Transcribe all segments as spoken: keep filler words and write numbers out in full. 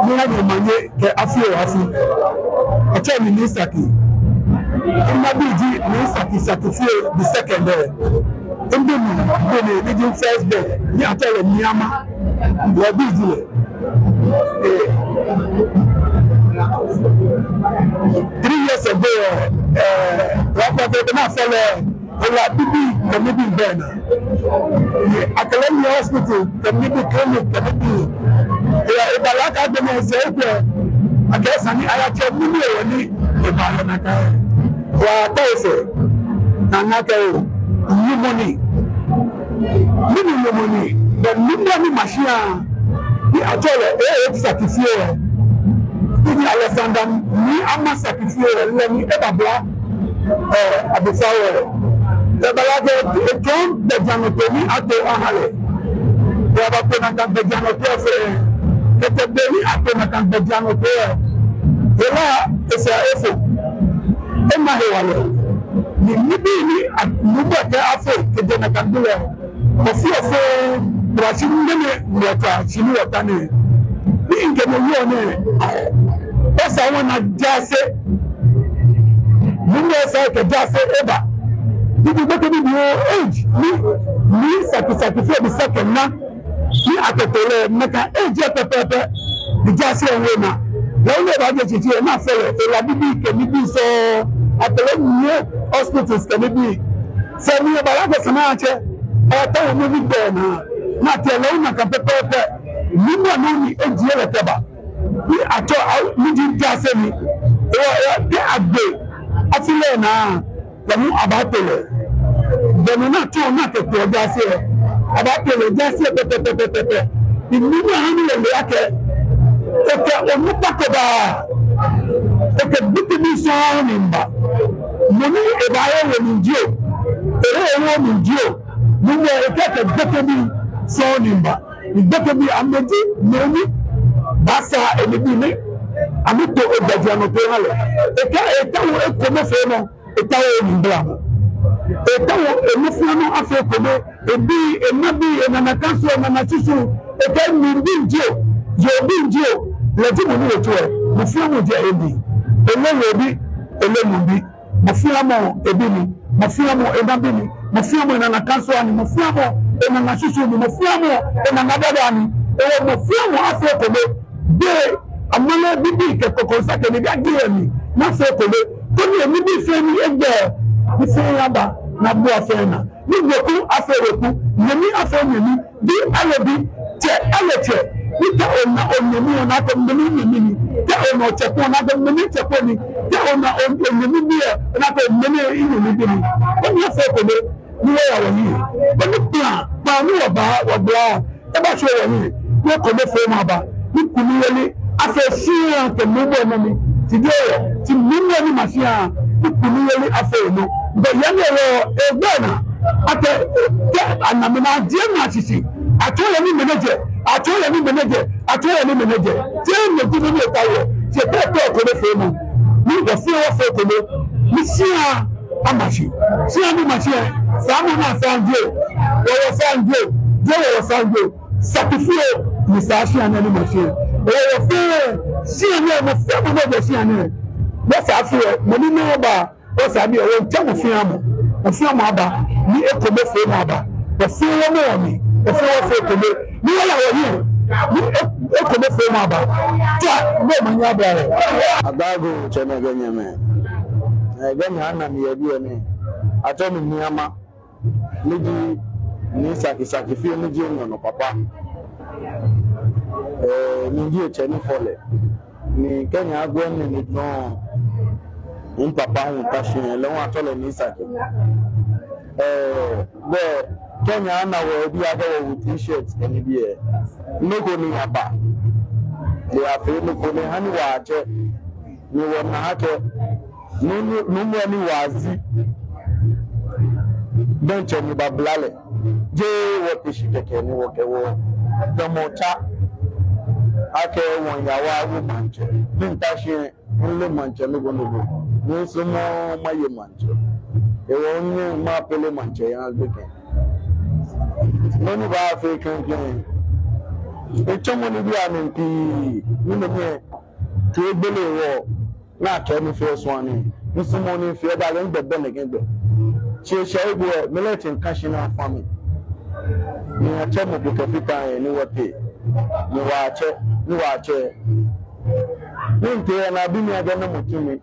Mina ni manye kɛ afi oo afi. Atsɛɔ mi Nii Saki. Mimaŋ bi ji Nii Saki Saki Fioo the second. Mibi ni, mibi ni, miji first born, ni atsɛɔ lɛ Nii Ama. Wɔbi ji lɛ. Eh. Three years ago, eh, eh, wɔkpɛ kɛ na fɛlɛ, Ola bibii kɛ nibii bɛ naa. Ni akɛ lɛ miiya hospital kɛ nibii, clinic kɛ nibii. Eba, eba lɛ akɛ agbɛnɛ esa ekwɛ. Akɛ esa ni ayatsɛ nibii ni eba lɛ nakai. Wɔta esɛɛ. Ni ana akɛ oo, lumɔ ni. Mɛni lumɔ ni? Bɛ lumɔ ni machine ni atsɛɔ lɛ ee Saki Fioo. Ni ji Alexander Nii Ama Saki Fioo lɛ ni ebabla. Eh, abifao lɛ. Eba lɛ akɛ etsɔɔ gbɛjianɔtoo ni ato aha lɛ. Ebato nakai gbɛjianɔtoo fɛɛ. Kɛtee be ni ato nakai gbɛjianɔtoo lɛ, hela esɛɛ efo. Ena hewalɛ. Ni nibii ni a-, lumɔ kɛ afee kɛjɛ nakai gbi lɛ. Mɔ fɛɛ mɔ fɛɛ, wɔshi nɛɛ nɛɛ, wɔta, shi ni wɔta nɛɛ. Ni mikɛ mɔ yɔɔ nɛɛ, esa wɔna jaase. Ni esa akɛ jaase eba. Bibii gbekɛbii age, ni, ni Saki Saki Fioo the second na. Ni akɛto lɛ, nakai age pɛpɛɛpɛ. Ni jaase lɛ ena. Lɛ ole ba je chichi, ena fɛlɛ, ela bibii kɛ nibii sɔɔ. Akɛ lɛ miiya hospitals kɛ nibii. Sɛɛ ni eba lɛ akɛ esa ni atsɛ, ata wɔ nibii bɛ naa, ni atsɛ lɛ ona nakai pɛpɛɛpɛ. Ni mɔ nɔ ni ejie lɛ kɛba. Ni atsɛɔ, awo, ni ji jaase ni. Ewa, ewa, kɛ agbe afi lɛ naa, lɛ hu abaato lɛ. Bɛ nɔ ni atsɛɔ ni akɛto jaase lɛ. Abaato lɛ jaase pɛpɛɛpɛ. Ni mɔ nɔ ni le lɛ akɛ, ekɛ onukpa ko ba. Ekɛ gbekɛbii sɔŋŋ ni ba. Aye wo ni jio, ere wo ni jio, ni wo eke ke gbekɛbii sɔŋŋ ni mba, ni gbekɛbii amɛji nɔ ni baasaa enibii ni amɛto egbɛjianɔtoo eha lɛ. Ekɛɛ etaoɔ ekomefeemɔ, etaoɔ emligbalamɔ, etaoɔ enɔ fɛɛ nɔ afee ekome, ebii, enabii, enanakansoi, enanashishii, ekɛɛ miibi jio, yoobi jio, lɛ ji mɔ ni wo tso lɛ, mɔ fɛɛ mɔ ji ebi, ele yoobi, ele nubi. Mɔ fɛɛ mɔ ebi ni, mɔ fɛɛ mɔ enabi ni, mɔ fɛɛ mɔ enanakansoi ni, mɔ fɛɛ mɔ enanashishii ni, mɔ fɛɛ mɔ enanadada ni, ewɔ mɔ fɛɛ mɔ afee ekome. Be amale bibii kɛ kɔkɔɔsakɛ ni biaje yɛ mli, ni afee ekome. Koni enibii fɛɛ ni egbɛ, ni fɛɛ aba, ni abua fɛɛ naa. Ni weku afee weku, nyɛmi afee nyɛmi, bi ale bi, tsɛ ale tsɛ. Ni kɛ ona onyɛmi, ona akɛ mɛni nyɛmi ni. Kɛ ona otsɛ ko, ona akɛ mɛni tsɛ ko ni. Kɛ ona o-, onyɛmi bi lɛ, ona akɛ mɛni nyɛmi bi ni. Koni afee ekome, ni wɔya wɔhiɛ. Koni plan, plan ni wɔba, wɔbla, eba shi wɔhiɛ. Ni ekomefeemɔ aba, ni kunimyeli afee shia kɛ mumɔ nɔ ni. Shi jeee yɛ, shi mumɔ ni ma shia, ni kunimyeli afee nɔ. Bɛ yɛ ni yɔɔ, egbɛ naa, akɛ, kɛ anamɛi naa jie naa shishi. Atsɔɔ yɛ ni mɛnɛ jɛ, atsɔɔ yɛ ni mɛnɛ jɛ, atsɔɔ yɛ ni mɛnɛ jɛ. Jeee mɛi ji nɔ ni etaoɔ, shi etaoɔ ekomefeemɔ. Ni wɔfɛɛ wɔfee ekome, ni shia ama shi. Shia ni ma shi lɛ, saamɔ naa saŋŋ jio, wɔwɔ saŋŋ jio, jio wɔwɔ saŋŋ jio. Saki fioo ni saa shia nɛɛ ni ma shi lɛ. Ewɔ wɔfɛɛ, shia nɛɛ, mɔ fɛɛ mɔ ni jɛ shia nɛɛ, bɛ saa fioo, mɔ ni nɔ ba, bɛ saa bi, wɔŋtsɛ mɔ fɛɛ mɔ, mɔ fɛɛ mɔ aba, ni ekomefeemɔ aba. Wɔfɛɛ wɔmɔ wɔmli, wɔfɛɛ wɔfee ekome, ni wɔya wɔhiɛ, ni e-, ekomefeemɔ aba. Tswa, ni omanye aba lɛ. Agbaago tsɛ nɛɛ gɛ nyɛmɛi. Ɛɛ, gɛ nyɛ ana mi yɛ biɛ nɛɛ. Atsɛɔ mi Nii Ama. Miji Nii Saki, Saki fioo, miji enyɔ nɔ papa. Ɛɛ, miji etsɛ ni fɔ lɛ. Ni kɛ nyɛaakwɛ nii ni dɔŋŋ, mipapa hu ta shi, lɛ hu atsɛɔ lɛ Nii Saki. Ɛɛ, bɛ kɛ nyɛaana wɔbii akɛ wɔwo T-shirt kɛ nibii lɛ, nɔ ko ni aba. Lɛ afee nɔ ko ni ha ni wɔtsɛ, ni wɔna akɛ, nɔ, nɔ, nɔ ni wɔzi. Bɛ ntsɛ ni babla lɛ. Jeee wɔte shi kɛkɛ ni wɔkɛ wɔdamɔ tsa akɛ wɔya wɔwo maŋtsɛ. Ni mita shi, mile maŋtsɛ nɔ ko nɔ ko. Misumɔɔ maye maŋtsɛ. Ewɔ minyɛŋ mapele maŋtsɛ yɛ gbɛkɛ. Nɔ ni baafee klɛŋklɛŋ, etsɔmɔ nibii amli pii, ni mɛi ni tue gbele wɔ. Nakai ni fee sɔŋŋ ni, misumɔɔ ni fee daa lɛ, migbɛ bɛ nɛkɛ gbɛ. Shi eshɛ egbo lɛ, mi lɛ tsɛ mika shi ni afa mi. Ni atsɛ mɔ ko kɛfata he ni wɔtee. Ni wɔtsɛ, ni wɔtsɛ. Ni mitee lɛ, ni abi mi akɛ namɔ tsu mi.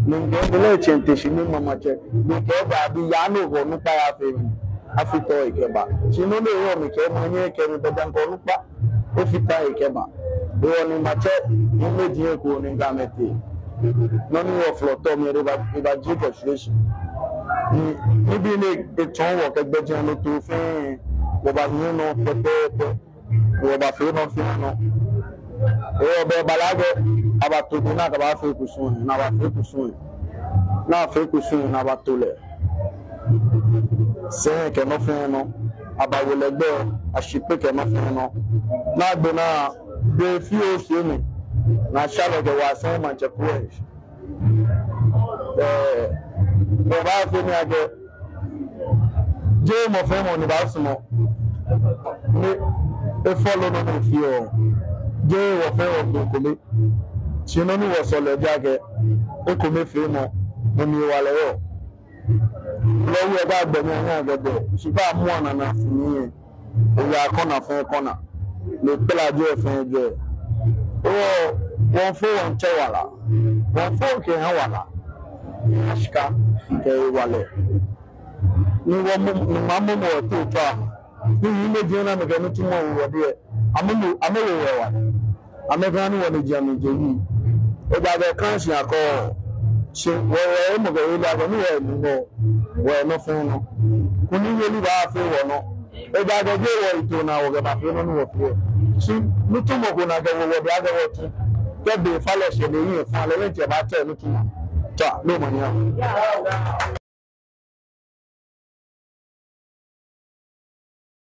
Ni mikɛɛ mi lɛ tsɛ mite shi ni mama tsɛ. Ni ekɛɛ daabi, yaa ni okɛ onukpa yafee mi. Afite ekɛba. Shi nɔ ni eyɔɔ mikɛɛ manyɛ akɛ mi bɛ daa mikɛ onukpa efite ekɛba. Ewɔ ni matsɛ, ni mɛi ji eko ni mikɛ amɛ tee. Nɔ ni wɔflɔ tɔ mi lɛ eba, ebaje kɛ shwie shi. Ni, nibii ni etsɔɔ wɔ kɛ gbɛjianɔtoo fɛɛ, wɔbahiɛ nɔ pɛpɛɛpɛ. Wɔbafee nɔ fɛɛ nɔ. Ewɔ bɛ bala akɛ, abato do ni akɛbafee kusum, ni abafee kusum. Ni afee kusum, ni abato lɛ. Sɛi kɛ nɔ fɛɛ nɔ, abawo lɛ gbɛ, ashikpɛ kɛ nɔ fɛɛ nɔ. Ni agbɛnɛ, be fioo shi ni, ni asha lɛ kɛwo sɛi maŋtsɛ kuro lɛ. Ɛɛ, wɔbaafee nii akɛ, jeee mɔ fɛɛ mɔ ni baasumɔ ni efɔlɔ nɔ ni fioo. Jeee wɔfɛɛ wɔkɛ ekome. Shi nɔ ni wɔsɔleɔ ji akɛ, ekomefeemɔ, no mli hewalɛ yɔɔ. Lɔwu lɛ baagbɛ mli anyɛ agɛdɛ, shi baamu anana fini yɛ. Oyaa kɔna fɛɛ kɔna. Ni kpla jwɛi fɛɛ jwɛi. Wɔ, wɔmiifo wɔmiitsɛ wala. Wɔmiifo kɛha wala. Ashika kɛ hewalɛ. Ni wɔmu, ni mamu mɔ wɔtee tswa. Ni yi mɛi ji nɔ ni amɛkɛ nitsumɔ wo wɔdɛŋ. Amɛmu, amɛwo wɔ wala. Amɛkɛ ni wɔniji amɛje yi. Ejaakɛ kã shi akɔ. Shi wɔ, wɔ, emɔ kɛ wele akɔ ni wɔ enu nɔ. Wɔ enɔ fɛɛ nɔ. Kunimyeli baafee wɔnɔ. Ejaakɛ jeee wɔyitoo naa wɔkɛbafee nɔ ni wɔfeɔ. Shi nitsumɔ ko ni akɛwo wɔdɛŋ akɛ wɔtsu. Kɛ be falɛ shɛ ni eyi efã lɛ, lɛ diɛŋtsɛ baatsɛ nitsumɔ. Tɔ, no mɔ ni ya.